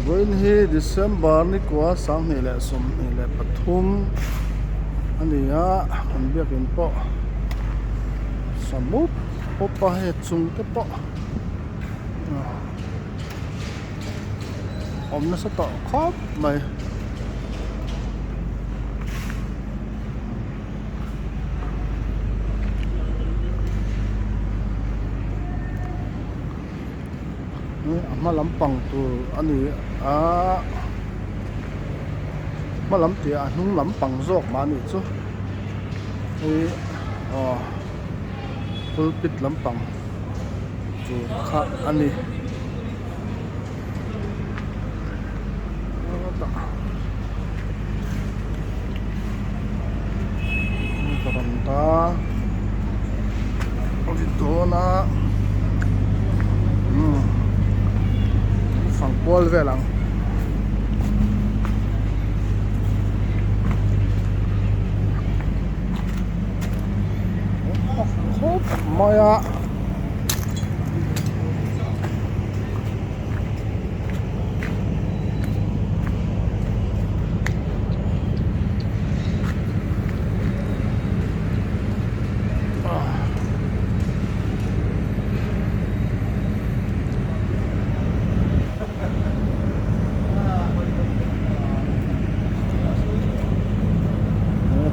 Vawiin hi December ni kua 2023 a ni a kan biakin pawh sa mup mup a hei chung te pawh awm nasa tawh khawp mai. A hma lampang tur a ni a hma lam tih ah a hnung lampang zawk mah a nih chu hei aw pulpit lampang tur kha a ni. Varanda a ri dawn a umm fang kual vel ang. Khawp mai a.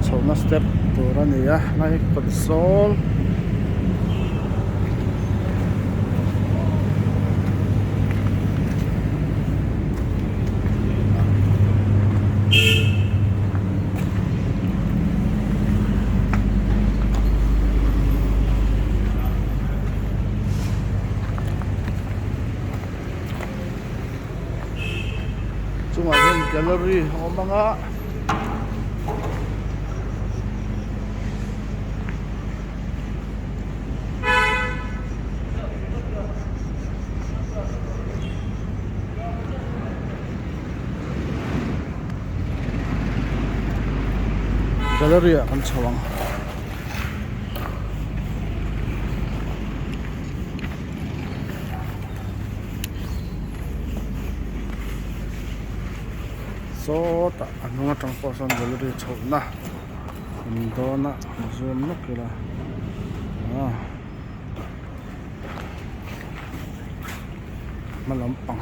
Chhohna step tur a ni a lai kawt zawl. Chungah hian gallery a awm ang a. Gallery ah kan chho ang. Sawtah a hnung atang pawh sawn gallery chhohna. In dawn a zoom nawk ila ah hma lampang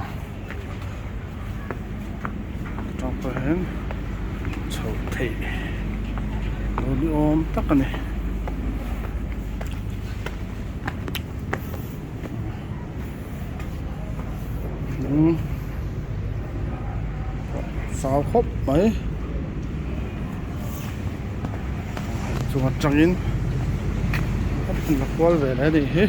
atang pawh hian chho theih lo ni awm tak a ni. Lung zau khawp mai chung atangin a la kual ve leh a nih hi.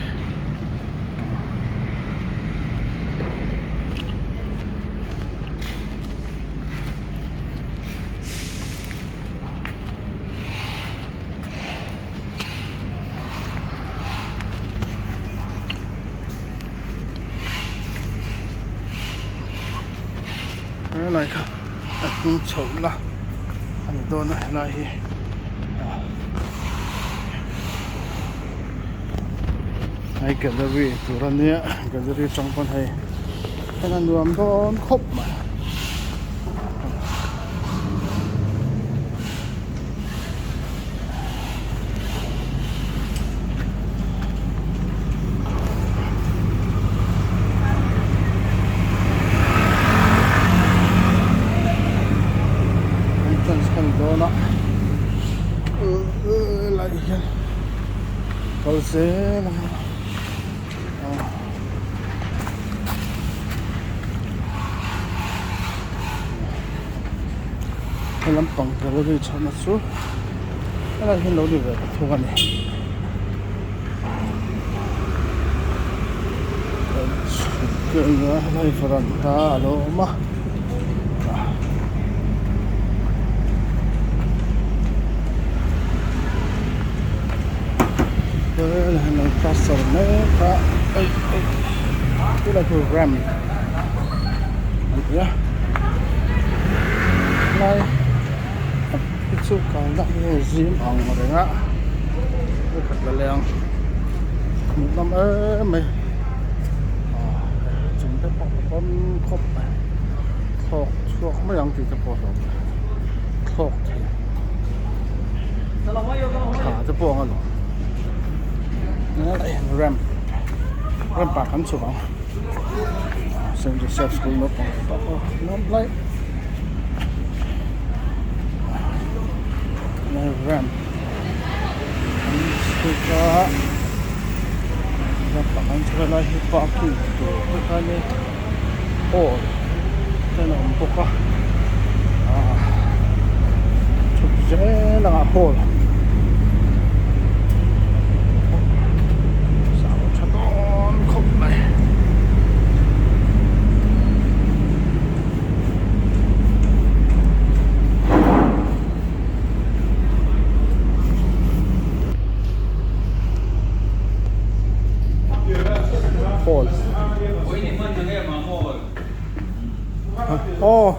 Helai kha a hnung chhoh na a ni dawn a helai hi hei gallery tur a nia gallery atang pawn hei en a nuam dawn khawp mai. Entrance kha ni dawn a helai hian kal zel ang a. He lampang gallery chhawmna chu helai hian lo ni ve ta thung a ni. Helai varanda a lo awm a. Plaster mek a ei ei tilai chu ram a ni a helai hi chu kalna hi zim ang reng a vawikhat la leng hmuh nawm em mai ah chung te pawh a pawm khawp mai. Thlawk chhuak mai ang tih te pawh a hlauh theih thlawk thei thla te pawh ang alawm ramp ramp ah kan chhuk ang Saint Joseph school naupang te pawh an awm lai ramp an chhuk a ramp ah kan chhuk a helai hi parking tur te kha ania. Hall ten a awm bawk a ah chhuk zel ang ah hall sang tha dawn khawp mai. Hall. Aw.